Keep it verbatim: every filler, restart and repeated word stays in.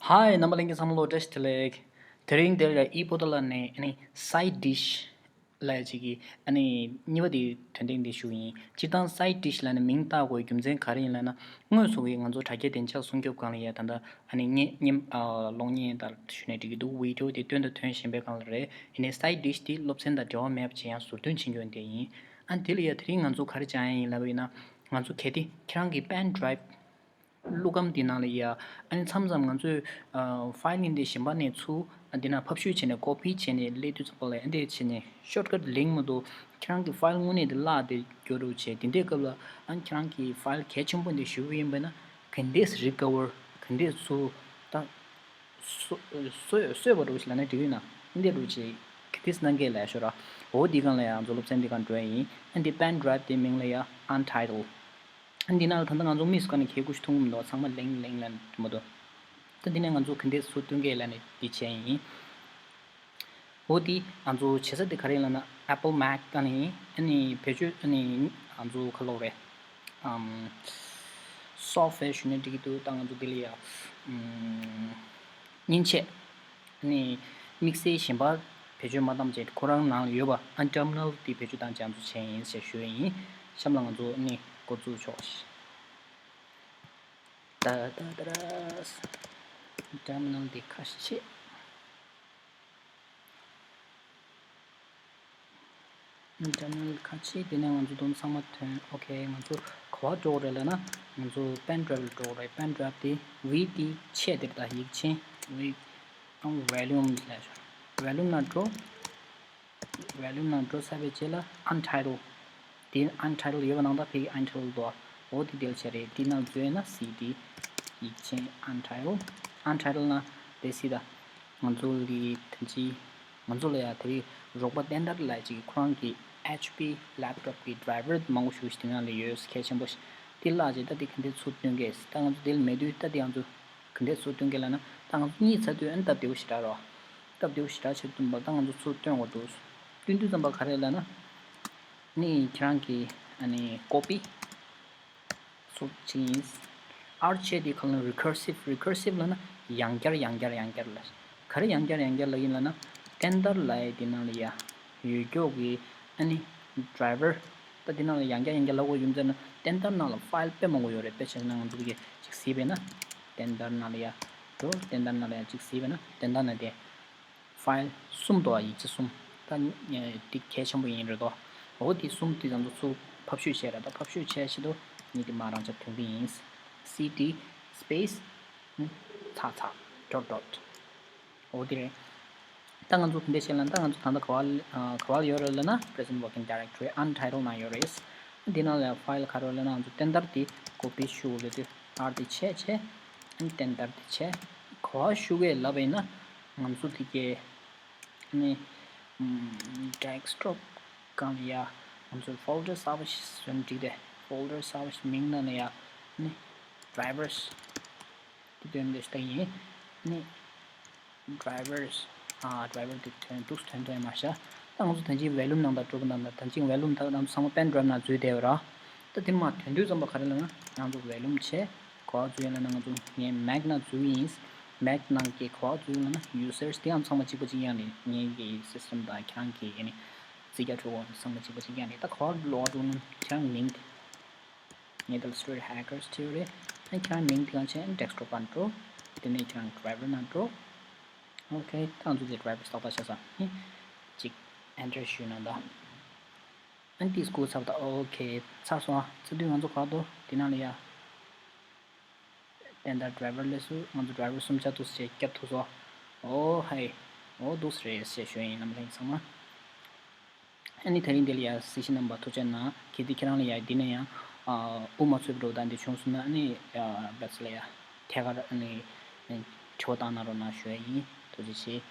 ཧའི། རྣམ་པ་ལྷན་རྒྱས་ཚང་མ་ལོ་བཀྲ་ཤིས་བདེ་ལེགས། དེ་རིང་འདིར་ཨི་པོ་ཏོ་ལ་ནས་ཨ་ནི་side dish ལབ་ཅིག་གི་ཨ་ནི་གཉིས་པ་དེ་དོན་ཐེངས་འདི་ཞུ་ཡིན། སྤྱིར་བཏང་side dish ལབ་ནས་མིང་བཏགས་དགོས་རྒྱུ་མཚན་ག་རེ་ཡིན་ལབ་ན། དངོས་སུ་གི་ང་ཚོ་དྲ་རྒྱ་བདེ་འཇགས་སྲུང་སྐྱོབ་སྒང་ལ་ཡ་ད་ལྟ་ཨ་ནི་བརྙན་བརྙན་ཨ་གློག་བརྙན་ལྟར་ཞུ་ནས་འགྲིག་གི་འདུག། བི་ཌི་ཡོ་དེ་སྟོན་དང་ཐོན་བཞིན་པའི་སྒང་ལ་རེད། ཡིན་ནའི་side dish དེ་སློབ་ཚན་དང་འབྲེལ་བ་མེད་པ་ཅིག་ཡང་ཟུར་འདོན་བྱེད་རྒྱུ་འདི་ཡིན། ཨ་ནི་དེ་ལ་ཡ་དེ་རིང་ང་ཚོ་ག་རེ་སྦྱང་ཡ་ཡིན་ལབ་པ་ཡིན་ན། ང་ཚོ་གལ་ཏེ་ཁྱེད་རང་གི་pen drive གློག་སྒམ་དེ་ནང་ལ་ཡ་ཨ་ནི་མཚམས་མཚམས་ང་ཚོས་ཨ་ཕའིལ་ཡིན་དེ་གཞན་པ་ནས་ཚུར་ཨ་དེ་ན་ཕབ་བཤུས་བྱས་ནས་ཀོ་པི་བྱས་ནས་སླེབས་དུས་ཙམ་པ་ལ་ཨ་འདི་བྱས་ནས་ཤོཊ་ཀཊ་ལེན་མ་གཏོགས་ཁྱེད་རང་གི་ཕའིལ་དངོས་གནས་དེ་བརླག་དེ་འགྱོ་རུ་བྱས། དེ་འདྲའི་སྐབས་ལ་ཨ་ནི་ཁྱེད་རང་གི་ཕའིལ་གལ་ཆེན་པོ་འདི་ཞུ་གི་ཡིན་པས་ན་ག་འདྲས་རི་ཀ་ཝར་ག་འདྲས་ཚུར་ད་གསོ་གསོ་གསོས་པ་འདྲ་བོ་ཞིག་ལབ་ན་འགྲིག་ཡོད་ན་འདི་འདྲ་བོ་ཅིག་ག་འདྲས་གནང་གི་ལབ་ཤོད་ར། འོ་འདི་སྒང་ལ་ཡང་ང་ཚོ་སློབ་ཚན་འདི་སྒང་འགྲོ་ཡ་ཡིན། ཨ་འདི་pen drive དེ་མིང་ལ་ཡ་Untitled། ཨ་འདི་ནང་ལ་ད་ལྟ་ང་ཚོ་དམིགས་སུ་བཀར་ནས་གལ་ཀུ་ཤུ་མཐོང་གི་མི་འདུག། ཚང་མ་ལེང་ལེང་ལ་མ་འདུག། ད་འདི་ནས་ང་ཚོ་ག་འདྲས་ཚུར་སྟོན་གི་ལབ་ནས་འདི་བྱས་ཡིན། འོ་དེ་ང་ཚོ་བྱེད་ས་དེ་ག་རེ་ལབ་ན་Apple Mac ཨ་ནི་ཨ་ནི་བེད་སྤྱོད་ཨ་ནི་ང་ཚོ་ག་ལབ་རེད། ཨམ། software ཞུ་ན་འགྲིག་གི་འདུག། ད་ང་ཚོ་དེ་ལ་ཡ་ཨམ། མཉེན་ཆས་ཨ་ནི་དམིགས་བསལ་གཞན་པ་བེད་སྤྱོད་མ་བཏང་བྱས་ཁོ་རང་ནང་ལ་ཡོད་པ་ཨ་ནི་terminal དེ་བེད་སྤྱོད་བཏང་བྱས་ང་ཚོ་བྱས་ཡིན་ཞེས་ཞུ་ཡ་ཡིན། གཤམ་ལ་ང་ཚོ་ཨ་ནི་འགོ་འཛུགས་ཆོག། ད་ད་ད་ར། terminal དེ་ཁ་ཕྱེ། terminal ཁ་ཕྱེ། དེ་ནས་ང་ཚོ་དོན་ཚང་མ་ཐོན། ཨོ་ཁེ། ང་ཚོ་ག་པར་འགྲོ་དགོས་རེད་ལབ་ན་ང་ཚོ་pen drive ལ་འགྲོ་དགོས་རེད། pen drive དེ་V དེ་ཆེ་དེར་ད་ཡིག་ཆེན་V ཨང་volume ལབ་ཤོག། volume ནང་འགྲོ། volume ནང་འགྲོ་ཚར་བའི་རྗེས་ལ་Untitled། དེ་Untitled ཡོད་པ་ནང་ད་ཕ་གི་Untitled འདུག། འོ་དེ་དེ་ལ་བྱས་རེད། དེ་ནང་འཛུལ་ཡིན་ན་C D ཡིག་ཆེན་Untitled། Untitled ནང་དེ་སྲིད་ད་ང་ཚོ་ལི་ཐེན་ཅི་ང་ཚོ་ལ་ཡ་དེ་རིང་རོགས་པ་བསྟན་དར་ལབ་ཅིག་ཁོ་རང་གི་H P laptop གི་driver མང་པོ་ཞིག་དེ་ནང་ལ་ཡོད། གལ་ཆེན་པོ་ཞིག་དེ་བརླག་རྗེས་ད་དེ་ག་འདྲས་ཚུར་སྟོན་གས། ད་ང་ཚོ་དེ་ལ་མེད་དུས་ད་དེ་ང་ཚོ་ག་འདྲས་ཚུར་སྟོན་གས་ལབ་ན། ད་ང་ཚོ་གཉིད་ཚར་དུས་ཨ་ནི་སྟབས་བདེ་པོ་ཞེ་དྲག་རེད་བ། སྟབས་བདེ་པོ་ཞེ་དྲག་བྱེད་ཐུབ་པ་ད་ང་ཚོ་ཚུར་སྟོན་དགོས་འདུག། སྟོན་དུས་ཙམ་པ་ག་རེ་ལབ་ན། ནི་ཁྱེད་རང་གི་ཨ་ནི་ཀོ་པི་ཚུར་ཕྱིན། ཨར་ཆེ་དེ་ག་ལ་recursive། recursive ལབ་ན་ཡང་བསྐྱར་ཡང་བསྐྱར་ཡང་བསྐྱར་ལབ། ག་རེ་ཡང་བསྐྱར་ཡང་བསྐྱར་ལབ་ཡིན་ལབ་ན། བསྟན་དར་ལབ་ཡ་དེ་ནང་ལ་ཡ་ཡོད་ཀྱོག་གི་ཨ་ནི་driver། ད་དེ་ནང་ལ་ཡང་བསྐྱར་ཡང་བསྐྱར་ལབ་དགོས་རྒྱུ་མཚན་ནི་བསྟན་དར་ནང་ལ་ཕའིལ་དཔེ་མང་པོ་ཡོད་རེད། དཔེ་བྱས་ན་ང་ཚོ་གིས་ཅིག་གཟིགས་པས་ན། བསྟན་དར་ནང་ལ་ཡ་འགྲོ། བསྟན་དར་ནང་ལ་ཡ་ཅིག་གཟིགས་པས་ན། བསྟན་དར་ནང་དེ་ཕའིལ་གསུམ་འདུག་ཨ། ཡིག་ཆ་གསུམ། ད་དེ་གལ་ཆེན་པོ་ཡིན་རེད་དོ། འོ་དེ་གསུམ་དེ་ང་ཚོ་ཚུར་ཕབ་བཤུས་བྱས་རེད། ད་ཕབ་བཤུས་བྱས་ཆེད་དུ་ངས་དེ་མ་རང་ཅག་ཐོན་གི་ཡིན། C D space ཚ་ཚ་dot dot འོ་དེ་རེད། ད་ང་ཚོ་དེ་འདྲ་བྱས་ལ་ད་ང་ཚོ་ད་ལྟ་ག་བ་ལ་ག་བ་ལ་ཡོད་རེད་ལབ་ན་present working directory Untitled ནང་ཡོད་རེད། འདི་ནང་ལ་ཕའིལ་ག་རེ་ཡོད་ལབ་ན་ང་ཚོ་བསྟན་དར་དེ་ཀོ་པི་བཤུ་དགོས་རེད་དུས་ཨར་དེ་བྱས་བྱས། བསྟན་དར་དེ་བྱས། ག་བ་བཤུ་གི་ལབ་པ་ཡིན་ན་ང་ཚོ་དེ་གའི་ནི་desktop སྒང་ལ་ཡ་ང་ཚོ་folder གསར་པ་ཞིག་བཟོས་ན་འགྲིག་སྟེ། folder གསར་པ་ཞིག་མིང་ནང་ལ་ཡ་ནི་drivers དེ་དོན་འདི་ལྟ་ཡིན། ནི་drivers ཨ་driver དེ་དོན་འདུག་དོན་དོན་མ་ཤ། ད་ང་ཚོ་ད་ཅིག་volume ནང་ད་འགྲོ་གི་ནང་ད་ད་ཅིག་volume ད་ང་ཚོ་ཚང་མ་pen drive ནང་འཛུལ་བསྡད་ཡོད་ར། ད་དེ་མ་དོན་དུས་ཙམ་པ་ག་རེ་ལབ་ན་ང་ཚོ་volume བྱས་ག་བ་འཛུལ་ཡིན་ལབ་ན་ང་ཚོ་ངའི་Mac ནང་འཛུལ་ཡིན། Mac ནང་གི་ག་བ་འཛུལ་ཡིན་ལབ་ན་users དེའང་ཚང་མ་གཅིག་པ་གཅིག་རྐྱང་རེད། ངའི་གི་system དང་ཁྱེད་རང་གི་ཨ་ནི་རྩིས་རྒྱག་འཕྲོད་ཚང་མ་གཅིག་པ་གཅིག་རྐྱང་རེད། ད་ག་བ་ལོག་འགྲོ་ན་ཁྱེད་རང་མིང་དེ། ངས་ད་ལ་Street Hackers བྲིས་ཡོད་རེད། ཨ་ཁྱེད་རང་མིང་དེ་གང་བྱས་desktop སྒང་འགྲོ། དེ་ནས་ཁྱེད་རང་driver ནང་འགྲོ། ཨོ་ཁེ། ད་ང་ཚོ་དེ་driver ཏག་ཏག་ཆགས་སོང་། ཨ་ནི་གཅིག་enter ཞུས་ན་ད། ཨ་ནི་དེ་སྒུག་ཚར་བ་ད། ཨོ་ཁེ། ཚར་སོང་ཨ། ཚར་དུས་ང་ཚོ་ག་འགྲོ། དེ་ནང་ལ་ཡ། བསྟན་དར་driver སླེབས་སོང་། ང་ཚོ་driver གསུམ་ཆ་འདུག་སེ་བརྒྱབ་ཐུབ་སོང་། ཨོ་ཧའི། ཨོ་འདུག་སེ་རེད་ཟེར་ཞུ་ཡིན་རྣམ་པ་ཚང་མ། ཨ་ནི་དེ་རིང་འདི་ལ་ཡ་གཟིགས་ཞིབ་གནང་བར་ཐུགས་རྗེ་གནང་། གལ་ཏེ་ཁྱེད་རང་ལ་ཡ་འདི་ནས་ཡང་ཨ་དབུ་མ་ཚོས་འགྲོ་སྟངས་འདི་བྱུང་སོང་ན་ཨ་ནི་ཡ་བེབ་སི་ལ་ཡ་ཐད་ཀར་ཨ་ནི་དྲི་བ་བཏང་གནང་རོགས་གནང་ཞུ་ཡ་ཡིན། ཐུགས་རྗེ་ཆེ།